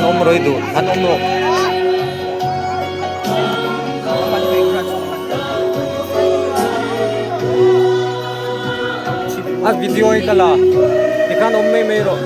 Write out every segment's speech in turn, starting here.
Tikhan awm rawih duh han awm rawh. A video hi ka la tikhan awm mai mai rawh.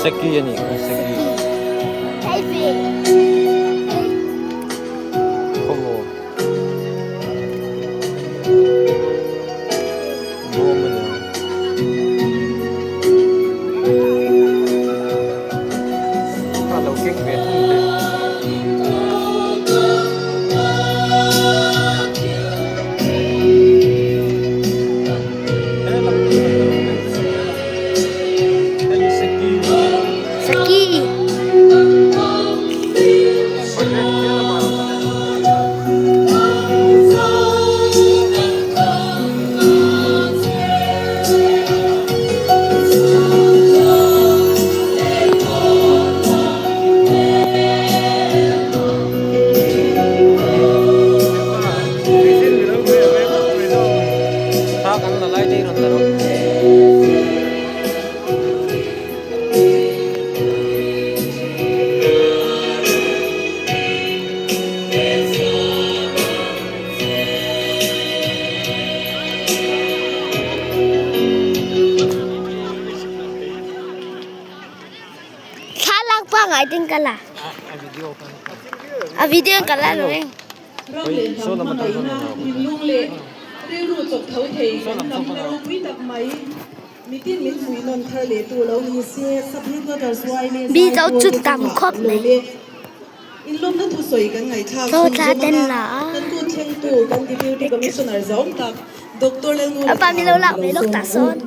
Seki a nih kha seki. Khawmaw. Bawm a ni. A lo keng ve thung te. Saki. Thlalak pangai ten ka la. A video ka la lo eng. Ram leh hnam hmangaihna thinlung leh rilru chawp tho thei kan hnam na ropui tak mai. Mitin min fuih nawn thar leh tu lo ni se Sub Headquarters yma Mi zo Zaipawl chu te tam chungah khawp kan mai. lawm e. Inlawmna thusawi kan ngaihthlak Chaw chhung thla zawm ten anga la a. kan kut thlengtu kan Deputy Commissioner zawm tak Doctor Apa mi lo Lalngula lak ve lo lawk sawm ta ang u. sawn.